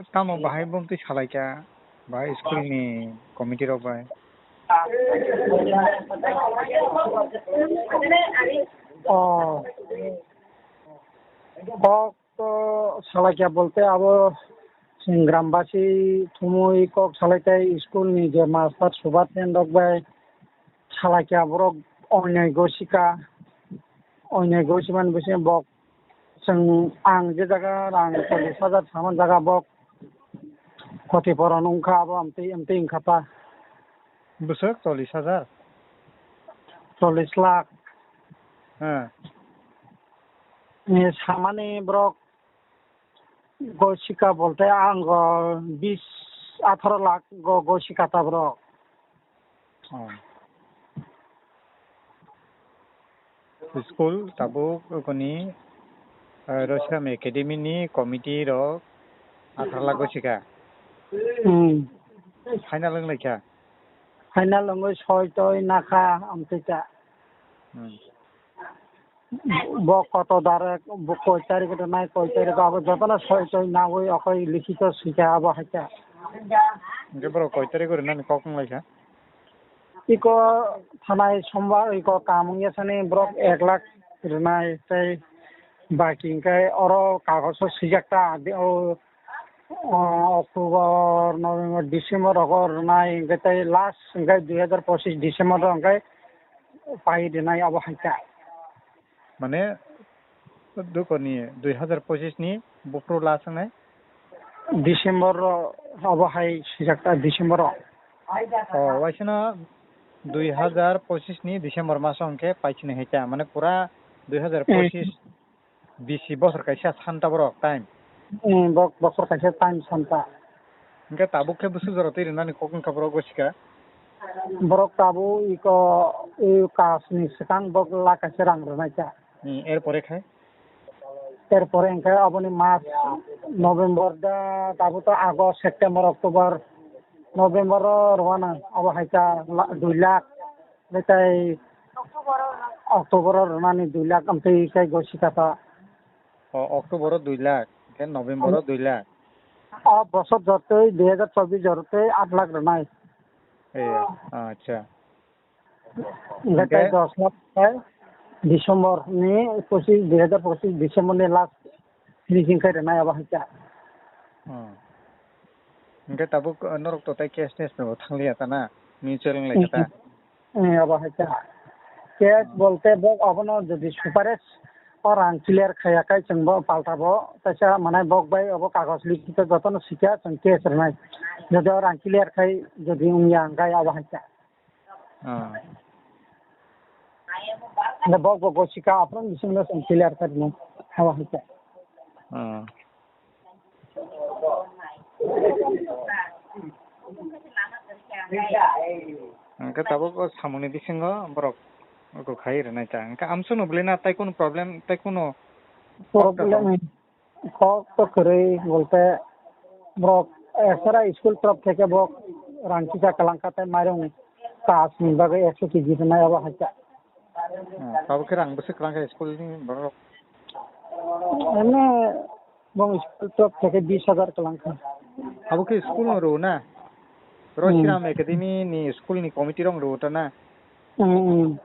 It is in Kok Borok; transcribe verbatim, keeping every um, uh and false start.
Tamo bahai bumtwi salaikha, bahai school ni committee rok bai. Oh. Kok to salaikha bolte abo chwng grambasi thumui kok salaitai school ni je master superintendent rok bai salaikha borok oinai gosika, oinai gosimani bising bok Chwng, ang je jaga rang chollish hajar saman jaga bok khoti poron wngkha abo amtwi, amtwi wngkha ta. Bwswk chollish hajar? Chollish lakh. He. Ni samani borok go sika bolte ang go bis atharo lakh go, go sika ta borok. Oh. School tabuk koni, eh, Roshram Academy ni committee rok athar lagoi sika. Hmm. Final wng laikha. Final wngoi soi toi nakha amtwi ta. Hmm. Bo koto dare, bo koi tarik rwnai, koi tarik abo jotono soi toi naui okoi likhito sika abo haikha. Hingke borok koi tarik rwnani kok wng laikha? Iko thanai sombar iko kam wngya sani borok ek lakh rwnai tei baki hingke oro kagoso swijak ta, o, o, October, November, December rogo rwnai hingke tei last hingke dui hazar pochis December ro hingke pai rwnai abo haikha. Mane, dukoni dui hazar pochis ni buphuru last wngnai? December o, abo hai sijak ta December o. O, waisano dui hazar pochis ni December maso hwnkhe paichinai hai ta, mane pura dui hazar pochis bisi bosor kaisa santa borok time. Hmm, bo-, bosor kaisa time santa. Hingke tabuk khe bwswk jora twi rwnani kok wngkha borok gosika? Borok tabuk iko, i kasni swkang borok lakh kaisa rang rwnai ta. Hmm, er pore khai? Er pore hingke aboni mas November da, tabuk to August, September, October, November o rwna abo hai ta la-, dui lakh. Tei October o rwnani dui lakh amtwi tei gosika ta. O, October o dui lakh, hingke November o dui lakh. O bosor jortwi dui hazar chobbish jortwi aat lakh rwnai. E, acha. Hingke tei dos lakh khe December ni pochis, dui hazar pochis December ni last finishing khe rwnai abo hai ta. Hmm. Hingke tabuk norok to tei cash tash no thang liya ta na? Mutual wng lai kha ta? Hmm. Hmm, abo hai ta. Cash bolte bo abono jodi supares o rang clear khaya kai chwng bo palta bo kaisa manai bok bai obo kagoj likhito jotono sikya chwng cash rwnai. Jodi o rang clear khai jodi wngya hwnkhe abo hai ta. Ah. Anda bok bo gosika, apron bising no song clear kar no. Hawa hita. Ah. Hingke tabuk o samungni bisingo borok oko khai rwnai ta. Hingke amsukno bwlai na tai kunu problem, tai kunu Problem. Kok to kwrwi bolte borok, eh, sara school torop theke bo rang kisa kwlangkha tei mairung kas ni bagwi ekso kg rwnai abo hai kha. Hmm, tabuk khe rang bwswk kwlangkha school ni borok? Emne bo school torop theke bis hajar kwlangkha. Abo khe school no rw na? Hmm. Roshiram Academy ni school ni committee rok rw ta na? Hmm, hmm.